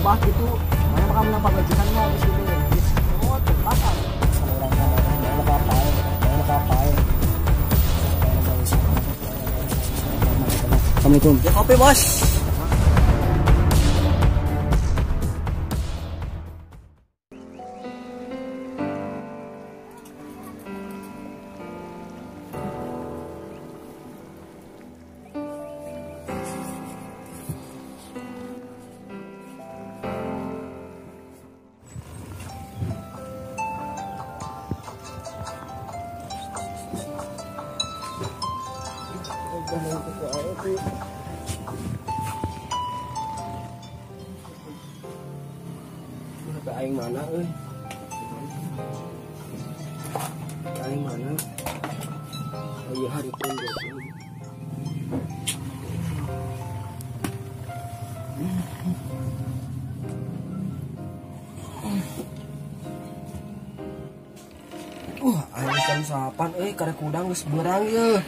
berubah gitu. Mana bakal menang pamajikannya di sini. Oh, tempat. Assalamualaikum. Ya kopi, Bos. Aing mana euy? Aing mana? Ayo hari pun. Aing jam 8 euy karek kudang geus beurang yeuh.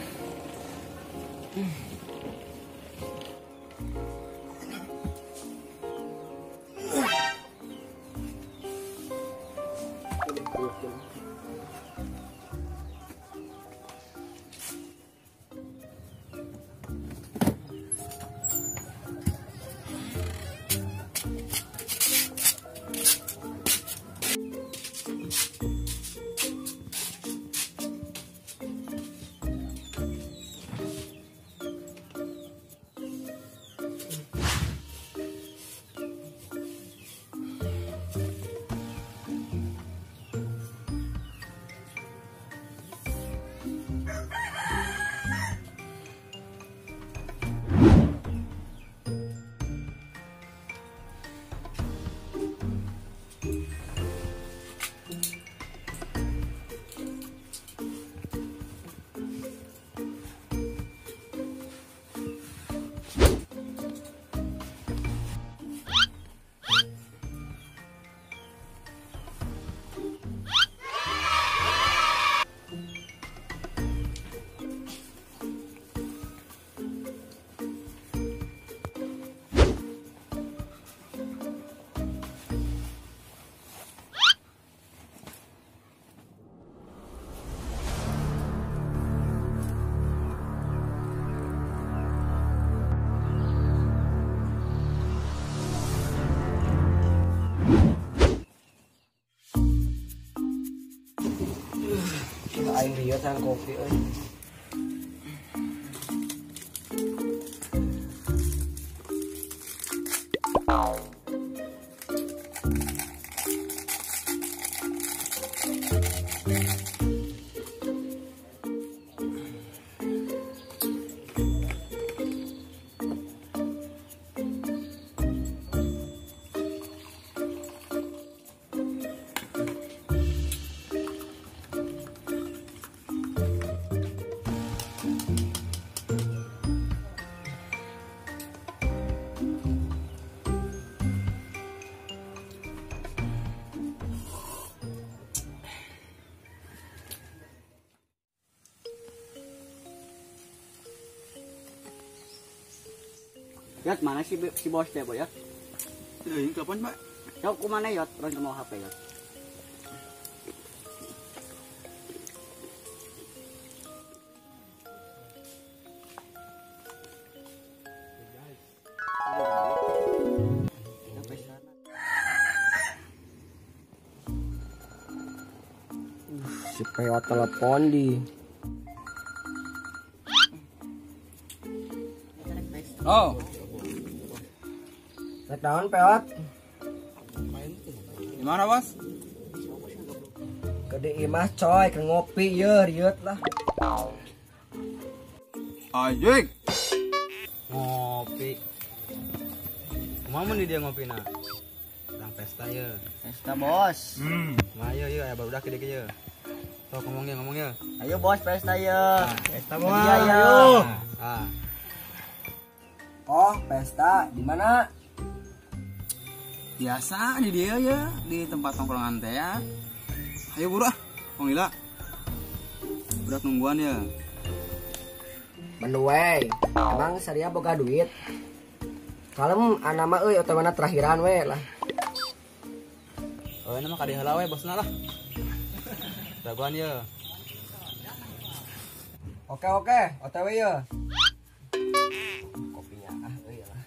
Aing rieu tang kopi euy. Yot, mana si bos teh, Boy, ya? Ini kapan, Pak? Yo, kumana Yot? Orang mau HP, Yot. Si Peyot telepon di. Oh. Rek naon Peyot? Di mana, Bos? Ke di imah coy, ke ngopi ye, rieut lah. Anjing. Ngopi. Kumaha mun di dia ngopina? Urang pesta ye. Pesta, Bos. Mah ye ye aya barudak gede ye. Sok ngomong ye, ngomong ye. Ayo, Bos, pesta ye. Pesta moal. Ayo. Ah. Oh, pesta di mana? Biasa di dia ya, di tempat tongkrongan teh ya. Ayo buru ah, Bang Lila. Budak nungguan ya. Menuai, emang Saria boga duit? Kalem ana mah euy otowana terakhiran we lah. Oh, ini mah kadi heula we bosna lah. Dagoan ye. Oke oke, OTW ye. Kopinya ah euy lah.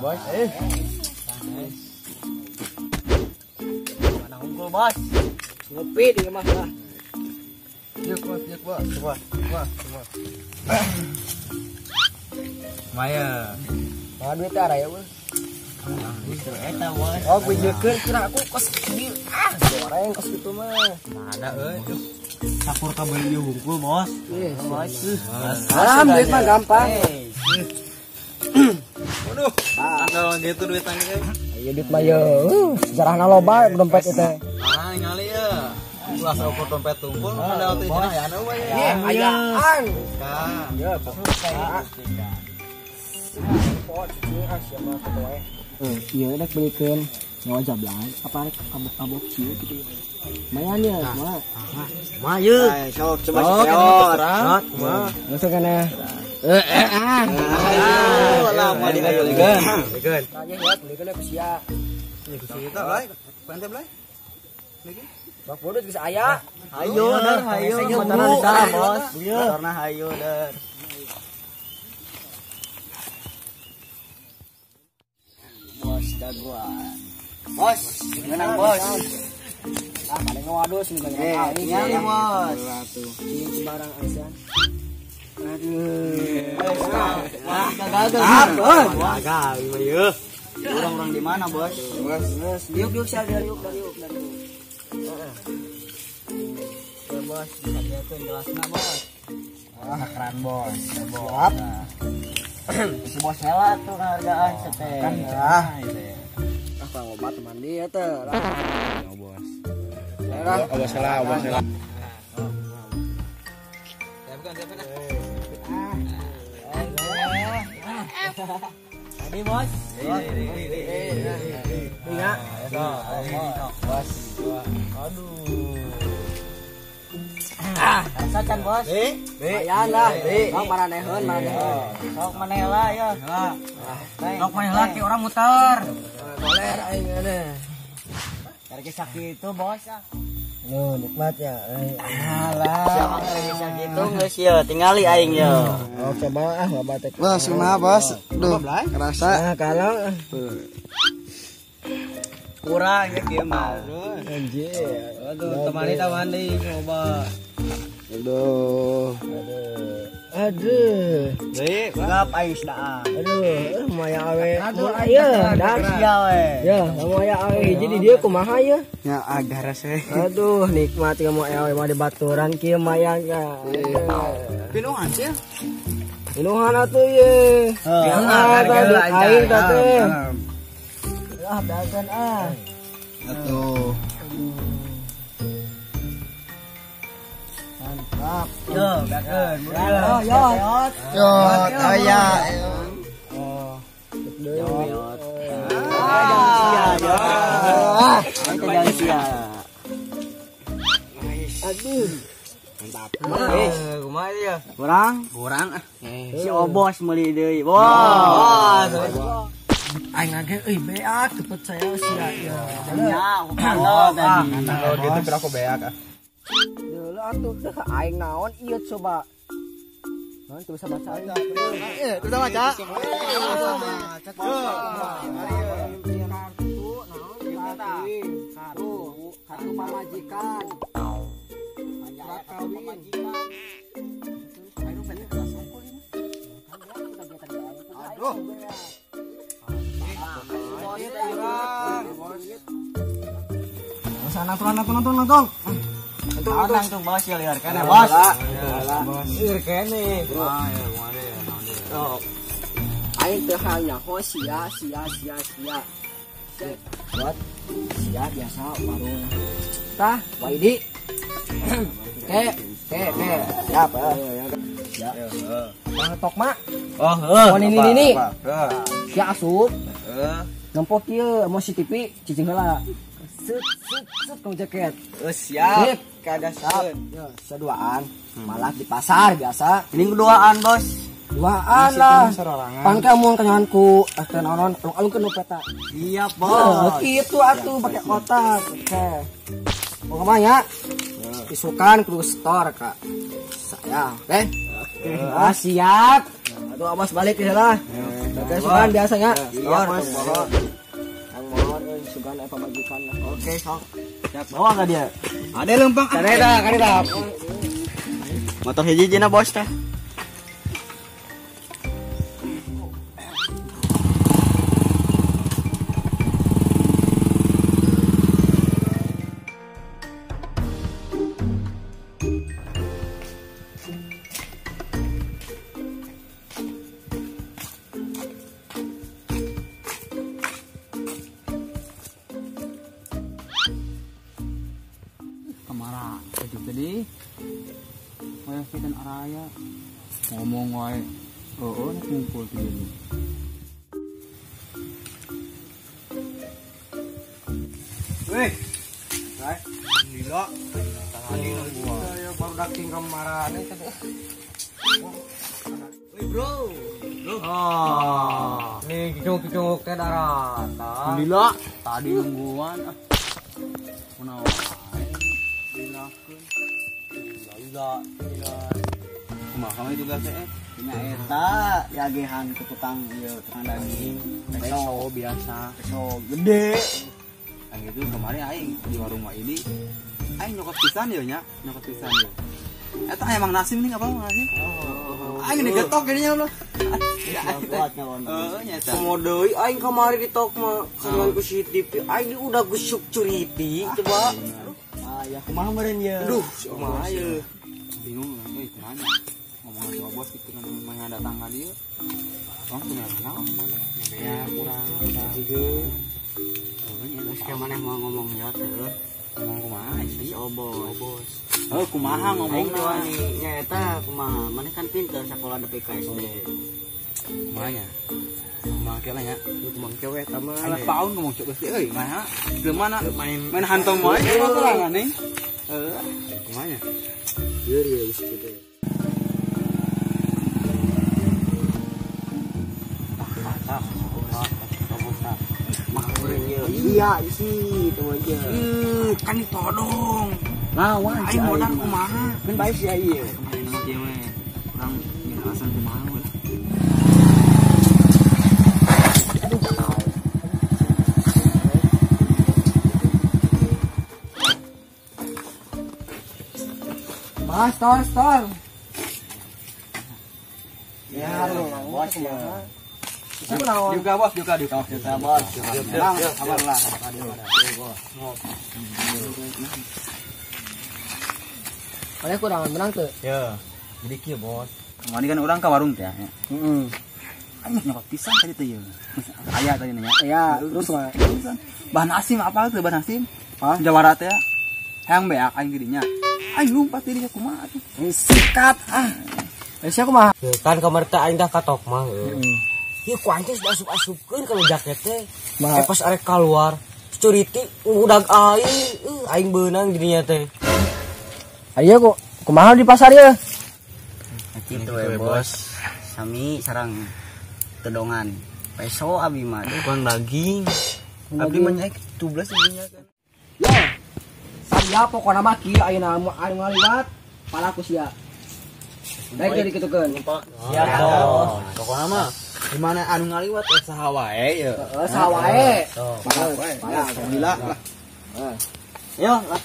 Bos. Mana unggul, Bos? Ngopi di rumah lah. Yuk, Bos, yuk, Bos. Coba, coba, coba. Maya. Mana duit arah ya, Bos? Eta, Bos. Oh, gue jekeun kira aku kos gini. Ah, goreng kos gitu mah. Mana euy? Sakur kabel ieu hungkul, Bos. Bos. Alam duit mah gampang. Waduh, kalau gitu duitan guys. Ayo duit mah ye, sejarahna loba dompet itu. Ah, ningali ye. Ulah saukur dompet tungkul kada waktu isina aya nu we. Ayaan. Ka. Ya, pot cicing ah sia mah kitu we. Ieu rek beulikeun nyawa jablang apa rek abok-abok kieu kitu. Lumayan ya, kumaha? Kumaha ye? Sok coba sok. Kumaha? Masuk kana. Ah. Lama di belikan. Belikan. Tanya ya, belikan ku sia. Ini ku sia eta, Blay. Ku ente, Blay. Niki. Bak bodoh geus aya. Hayo, der, hayo. Motorna di sana, Bos. Motorna hayo, der. Bos dagoan. Bos, menang, Bos. Ah, paling waduh sini banyak. Iya, Bos. Cing sembarang asian. Aduh. Wah, gagal. Gagal ieu. Orang-orang di mana, Bos? Bos, diuk-diuk sia diuk diuk. Ya, Bos, bisa diakeun gelasna, Bos. Ah, keren, Bos. Siap. Si Bos heula tuh hargaan sete. Kan ah, ah, pangobat mandi eta lah. Ya, Bos. Awas heula, awas heula. Tadi Bos. Iya. Bos. Aduh. Ah, rasakan Bos. Lumayan lah. Sok maraneheun, maraneheun. Sok maneh lah ya. Sok maneh lah ki orang muter. Boleh aing ane. Karek sakitu Bos. Nu nikmat ya. Alah. Siapa lagi sakitu geus ye, tingali aing ye. Oh, coba ah loba teh. Bos, kumaha, Bos? Duh, kerasa. Nah, kalau kurang ya kieu mah. Anjir. Aduh, temani tawani coba. Aduh. Aduh. Aduh. Deui, gap aing sadaa. Aduh, maya awe. Aduh, ya, dah sia we. Ya, maya awe hiji di dieu kumaha ye? Ya agar rasa. Aduh, nikmat kamu awe mah di baturan kieu maya ka. Pinuhan sih. Pinuhan atuh ye. Heeh, aing teh. Ah, dagan ah. Atuh. Mantap. Yo, dagan. Yo, yo. Yo, aya. Oh. Yo. Ah, yo. Jangan sia. Aduh. Mantap. Kumaha ieu? Kurang? Kurang ah. Si Obos meuli deui. Wah. Aing lagi euy beak teu percaya sia ya. Ya, aku kantol tadi. Kalau gitu kira aku beak ah. Deuleu atuh teh aing naon ieu coba. Naon teu bisa baca aing. Teu bisa baca. Kartu naon kartu. Kartu pamajikan. Surat kawin. Aduh. Nonton. Nonton bos ya liar kene bos. Liar kene. Aing teu nyaho sia sia sia sia. Buat sia biasa warung. Tah, Waidi. Ke, siap. Ya. Bang Tokma. Oh, heuh. Ini. Sia asup. Heeh. Nempo kieu mau CCTV cicing heula. Set set set kau jaket. Siap. Kadasan. Ya, seduaan. Malah di pasar biasa. Ini duaan, Bos. Duaan lah. Pangke mun kenyanganku, teh naon alung-alungkeun nu peta. Siap, Bos. Kitu atuh pake otak. Oke. Pokoknya ya. Isukan kudu store, Kak. Saya, oke. Oke. Ah, siap. Aduh, awas balik ya lah. Oke, sugan biasanya. Iya, Mas. Ang mohon euy sugan aya pamajikan lah. Oke, sok. Siap, bawa enggak dia? Ada lempang. Kareta. Motor hiji jina bos teh. Kemana tadi? Wah, kita araya ngomong wae. Oh, nek ngumpul di sini. Weh. Hai. Lila. Tadi nunggu. Ya baru daking kemarane teh. Weh, bro. Ah. Nih kicung-kicung teh daratan. Lila, tadi nungguan. Kunaon? Lila. Kumaha itu tugasnya eh? Nya eta yagehan ke tukang ieu tukang daging. Peso biasa, peso gede. Aing itu kemarin aing di warung mah ini aing nyokot pisan ya nya, nyokot pisan ya. Eta emang Nasim nih apa Nasim? Oh. Aing digetok jadinya loh. Heeh nya eta. Komo deui aing kamari ditok mah kawan ku CCTV aing udah gusuk curiti coba. Ah ya kumaha meureun ye. Aduh, kumaha ye. Bingung lah euy kumaha. Ngomong sama bos gitu kan mana datang ka dieu. Orang punya naon mana? Ya kurang juga. Oh nya geus ka maneh mau ngomong ya teh. Ngomong kumaha sih? Oh bos. Heuh kumaha ngomongna nih nya eta kumaha? Maneh kan pinter sakola nepi ka SD. Kumaha nya? Kumaha ke lah nya? Kumaha ke we eta mah. Aing paun ngomong cuk geus euy kumaha? Jelema na main hantam wae sorangan nih. Heuh kumaha nya? Ieu geus kitu. Iya isi itu aja. Kan ditodong. Lawan aing modal kumaha? Kan bae sia ieu. Kemarin mah kieu we. Urang nyeun alasan kumaha we lah. Mas, tol. Ya, bos ya. Juga bos, juga. Juga bos. Kabar lah. Mana kurang menang tuh? Ya. Jadi kieu bos. Kemarin kan orang ke warung teh ya. Heeh. Aing nyokot pisan tadi teh ya. Aya tadi nanya. Aya, terus mah. Bahan asim apa tuh bahan asim? Jawara teh. Hayang beak aing dirinya. Aing lumpat dirinya kumaha tuh. Sikat ah. Sia kumaha? Kan kamar teh aing dah katok mah. Heeh. Ieu ku aing teh asup-asupkeun kalau jaket teh. Pas arek keluar, security ngudag aing, aing beunang dirinya teh. Ayo kok kumaha di pasar ya? Kitu we bos. Sami sarang tedongan. Peso abi mah tukang daging. Abdi mah nyaik 12 ibunya kan. Yo. Siap pokona mah kieu ayeuna anu ngaliwat palaku sia. Baik jadi kitukeun. Siap bos. Pokona mah di mana anu ngaliwat saha wae ye. Heeh, saha wae. Palak wae. Alhamdulillah lah. Yo lah.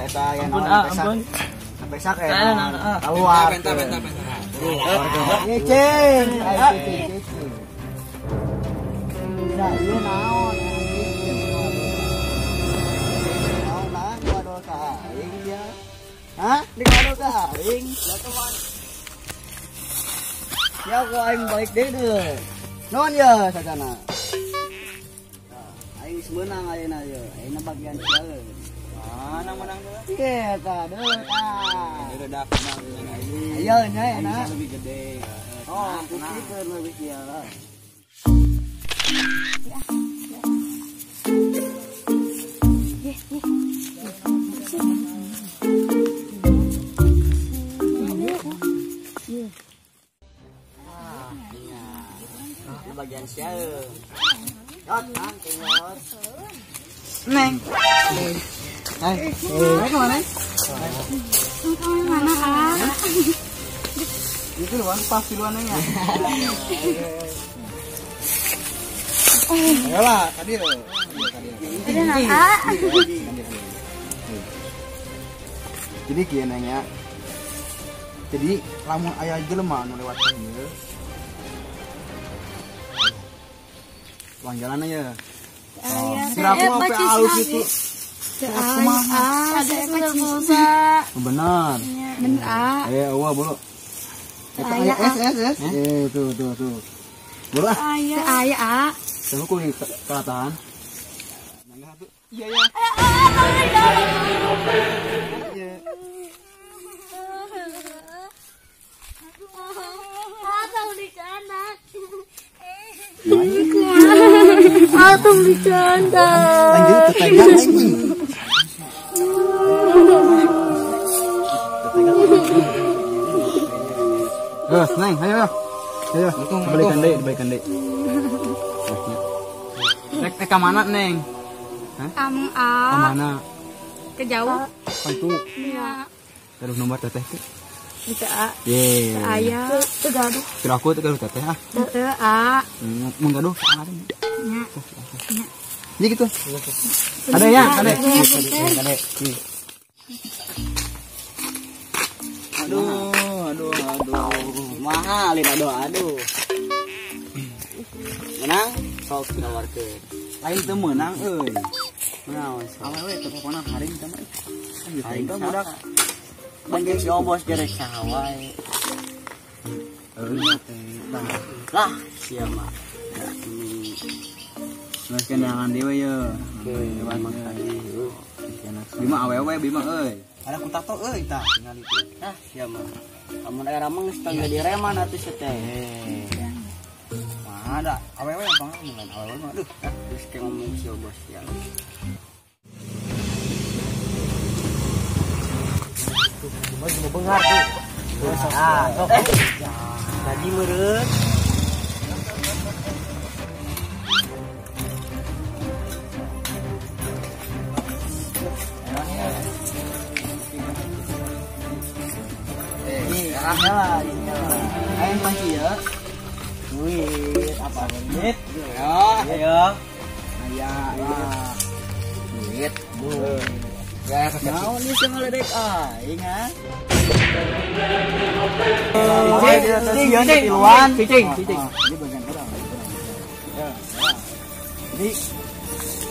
Eta yang ampun. Pesak ya. Keluar. Bentar. Ngeceng. Nah, ieu naon? Naon lah, wadol ka aing dia. Hah? Di wadol ka aing. Ya ku aing balik deui deui. Naon ya sacana? Aing geus meunang ayeuna ye. Ayeuna bagian sia. Mana menang deui? Iya, tah deui tah. Deui dak menang. Ayo nya enak. Lebih gede. Oh, putihkeun lebih sia lah. Iya. Bagian sia. Yot, nang tinggal. Neng. Hai. Hai kemana? Kemana ah? Itu luan pas luan nya. Ayolah, tadi lo. Jadi kieu nanya. Jadi lamun aya jelema anu lewat ieu. Uang jalan aja. Kira aku sampai alus itu. Kumaha? Ada benar. Bener ah. Eueuh bulu. Eta S S S. Tuh tuh tuh. Bulu ah. Aya ah. Tunggu ku katahan. Mangga satu. Iya ya. Iya. Atau dicanak. Atau dicanda. Lanjut tetangga lagi. Terus, Neng, ayo. Ayo, balikan deui, balikan deui. Rek ka mana, Neng? Hah? Ka mana? Ke jauh. Ka itu. Iya. Terus nomor teteh teh. Teu a. Ye. Teu aya. Teu gaduh. Kira aku teu gaduh teteh ah. Teu a. Mun gaduh nya. Nya. Ini gitu. Ada ya, ada. Ada. Aduh, aduh, aduh. Mahal ini aduh, aduh. Menang, sok nawarkeun. Lain teu meunang euy. Meunang. Awewe teu pokona haring teh mah. Haring budak. Panggil si Obos gerek saha wae. Euy teh. Lah, sia mah. Geus kenangan deui ye. Bima awewe bima euy. Ada ku tato euy tah tinggal itu. Ah, sia mah. Amun era mah geus teu jadi reman atuh sia teh. Mah ada awewe bang mun awewe mah aduh. Geus ke ngomong si Obos ya. Cuma cuma bengar tuh. Ah, sok. Lagi meureun. Lah, ayo panci ya. Duit apa duit? Ayo, ayo. Aya, duit. Ya, naon ieu sing ngaledek aing ha? Cicing, cicing, cicing. Ini bagian urang. Ya. Jadi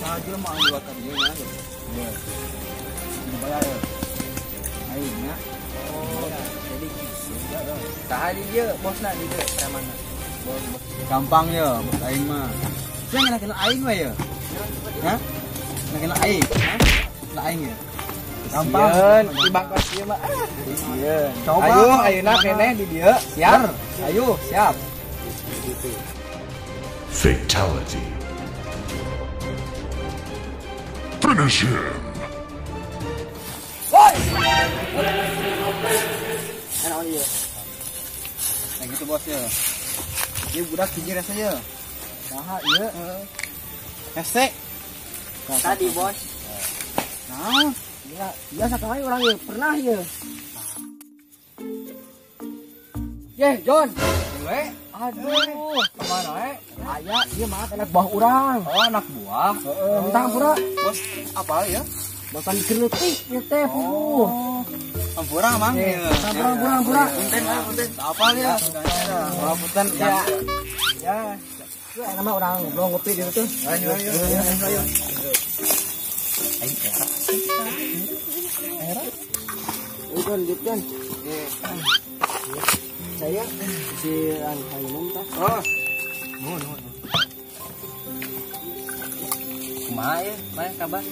saha jelema anu liwatan ieu nya. Iya. Dibayar ya. Aing nya. Oh, jadi saha di dieu bosna di dieu premana. Bos gampang ya, bos aing mah. Sia ngena aing we ya. Hah? Ngena aing, hah? Lah aing ya. Gampang. Ibang pas ieu mah. Sieun. Coba. Ayo ayeuna keneh di dieu. Siap. Ayo, siap. Fatality. Finish him. Woi. Enak ieu. Nah gitu bos ya. Ieu budak hiji rasa ya. Saha ieu? Hese. Tadi bos. Nah, ya, biasa kali orang ieu pernah ieu. Ye, John. We, aduh, kemana we? Aya, ieu mah anak buah urang. Oh, anak buah. Heeh, minta hampura. Bos, apa ya? Bakan dikeritik ieu teh, puguh. Hampura mang. Hampura, hampura, hampura. Punten, punten. Apa ya? Oh, punten. Ya. Ya. Itu enak mah urang ngobrol ngopi di situ. Ayo, ayo, ayo, ayo. Aing era. Era. Udah, lanjutkan. Saya si minum tah. Oh. Nuhun, nuhun. Kumaha ya, mah kabar?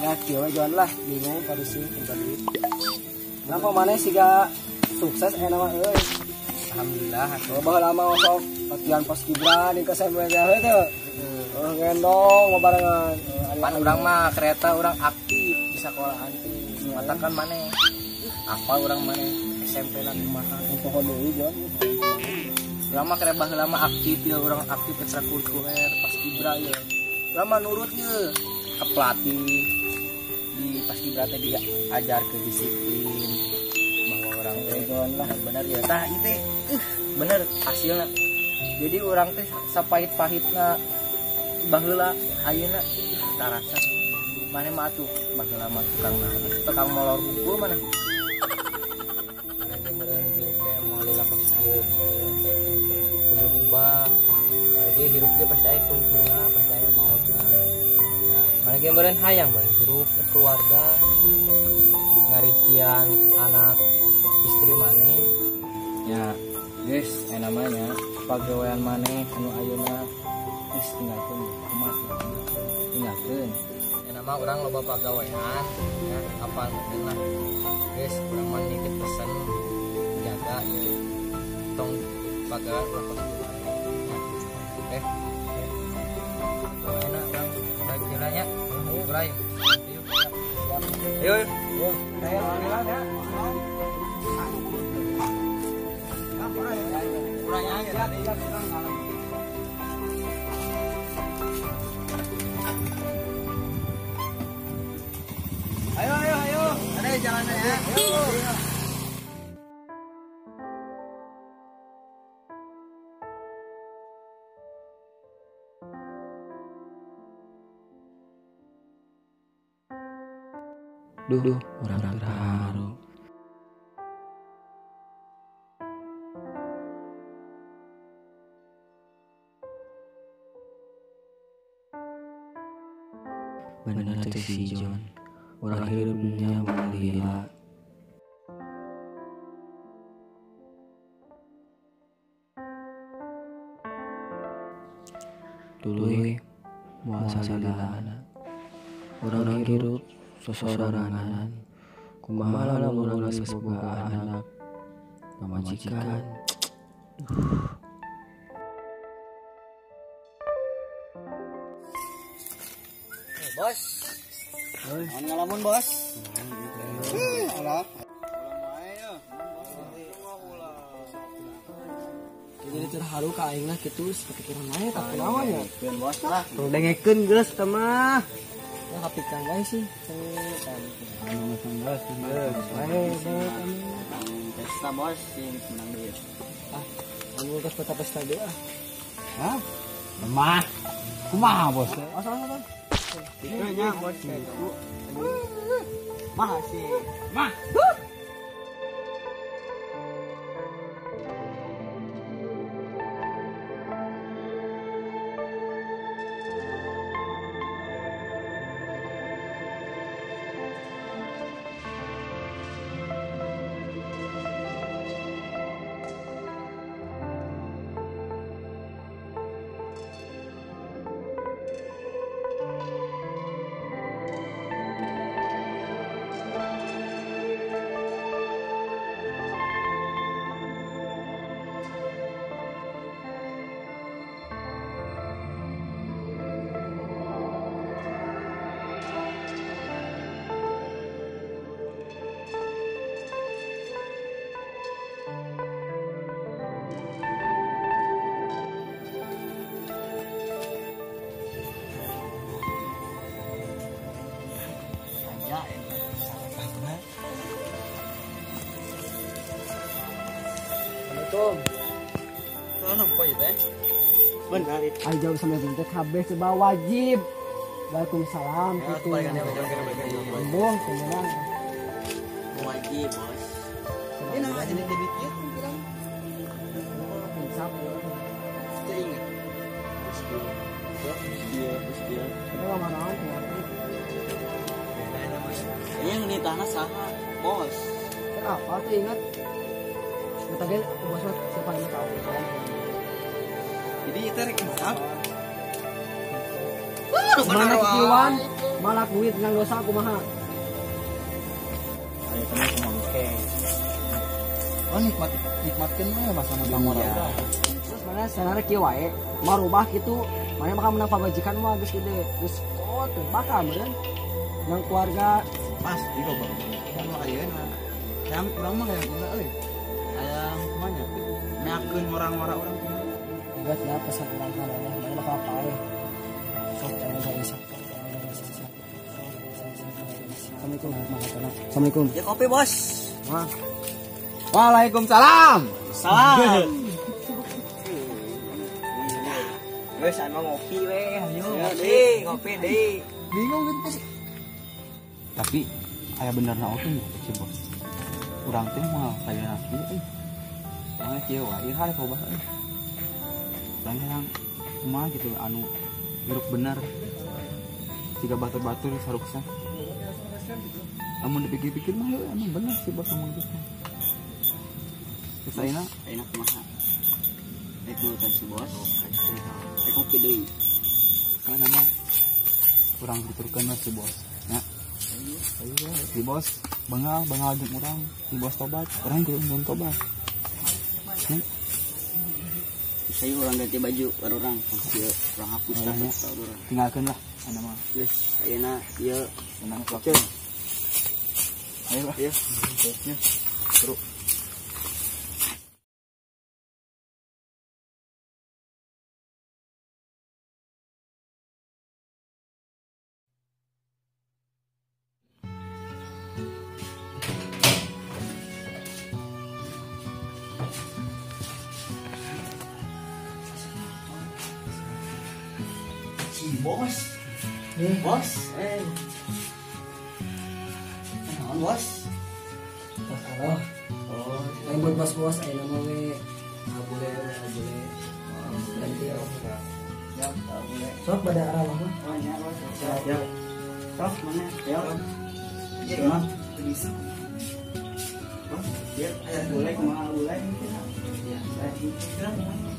Ya kieu we John lah, bingung kondisi tempat duit. Kenapa maneh siga sukses aya mah euy. Alhamdulillah atuh baheula mah sok latihan paskibra di ke SMP teh heuh teu. Heuh ngendong babarengan. Pan urang mah kereta urang aktif di sekolahan teh. Matakan maneh. Apa urang maneh SMP lah kumaha. Poho deui John. Urang mah kereta baheula mah aktif ya, urang aktif ekstrakurikuler paskibra ya. Urang mah nurut ye ke pelatih di paskibra teh diajar ke disiplin bahwa orang teh lah bener ya tah ieu teh bener hasilna. Jadi urang teh sapahit-pahitna baheula ayeuna tarasa. Mane mah atuh baheula mah tukang naon, tukang molor hungkul mana. Mana teh meureun hirup teh moal lila kos ieu. Kudu rubah. Lagi hirup ge pasti aya tungtungna, pasti aya maotna. Ya, mana ge meureun hayang meureun hirup keluarga ngarikian anak istri maneh. Ya, guys, namanya pagawean maneh anu ayeuna geus tinggalkeun kumaha tinggalkeun. Nama urang loba pagawean ya apal mungkin lah. Guys, urang mah nitip pesen jaga ieu tong pagawean ulah kos kieu wae. Ya. Enak urang balik heula nya. Ayo, Bray. Ayo. Ayo. Ayo. Ayo, ya. Ayo, ayo, ayo. Ada jalannya ya. Ayo. Duh, orang terharu. Bener teh si John, orang hidupnya menggila. Dulu moal salilana, orang hidup sosorangan, kumaha lamun urang geus boga anak, pamajikan. Bos, naon ngalamun bos? Alah. Jadi terharu ka aing lah kitu kepikiran wae tak kunaon ya. Bos lah. Dengekeun geus teh mah. Ya kapikan wae sih. Pesta bos sih menang duit. Ah, anu geus pesta-pesta deui ah. Hah? Lemah. Kumaha bos? Asal-asal. Nya bos. Mah sih. Mah. Assalamualaikum. Sono poe teh. Benar itu. Ayo jawab sama teh kabeh coba wajib. Waalaikumsalam gitu. Embung kumaha. Wajib, Bos. Ini nama jadi jadi kieu bilang. Insaf ya. Teu ingat. Iya, iya. Tapi lama naon kumaha. Ini yang ditahna saha, Bos. Apa tuh ingat? Kita ge bos mah siapa yang tahu. Jadi itu rek insaf. Mana kiwan, malah duit nang dosa kumaha. Ayo teman kumaha. Oh nikmatkeun mah masa muda murah. Terus mana sanare kieu wae, marubah kitu, mana bakal menang pamajikan mah geus gede. Geus kot bakal meureun nang keluarga pasti loba. Kan ayeuna. Yang urang mah hayang kumaha euy. Hayang kumaha nya? Meakeun orang-orang urang kumaha. Ingat ya pesan urang ka maneh, mana bakal paeh. Sok jangan saya. Assalamualaikum warahmatullahi wabarakatuh. Assalamualaikum. Ya kopi, Bos. Wah. Waalaikumsalam. Salam. Wes anu ngopi we, ayo ngopi, ngopi deui. Bingung gitu sih. Tapi aya benerna oge nya si Bos. Urang teh moal kaya kieu euy. Urang kieu wae ieu harek loba euy. Urang hayang kumaha gitu anu hirup bener. Siga batur-batur saruksa. Amun dipikir-pikir mah heuh emang bener si Bos ngomong gitu. Terus ayeuna Ayeuna kumaha? Rek nurutan si Bos. Rek ngopi deui. Kan nama urang tuturkeun we si Bos. Nya. Ayo si Bos bengal jeung urang, si Bos tobat, urang kudu mun tobat. Nya. Saya urang ganti baju baru urang. Ieu urang hapus Orangnya. urang. Tinggalkeun lah anu mah. Geus ayeuna ieu Tenang waktu. Ayo lah. Ayo. Ya. Seru. Si Bos. Bos, Naon, Bos? Bos aloh. Oh, Lain buat bos-bos ayeuna mah we. Abule we abule. Ganti ya. ya, boleh. Sok pada arah mah. Oh, nya, Bos. Ya. Sok mana? Ayo. Iya, mah. Bisa. Bos, ya, aya boleh kumaha boleh. Ya, saya.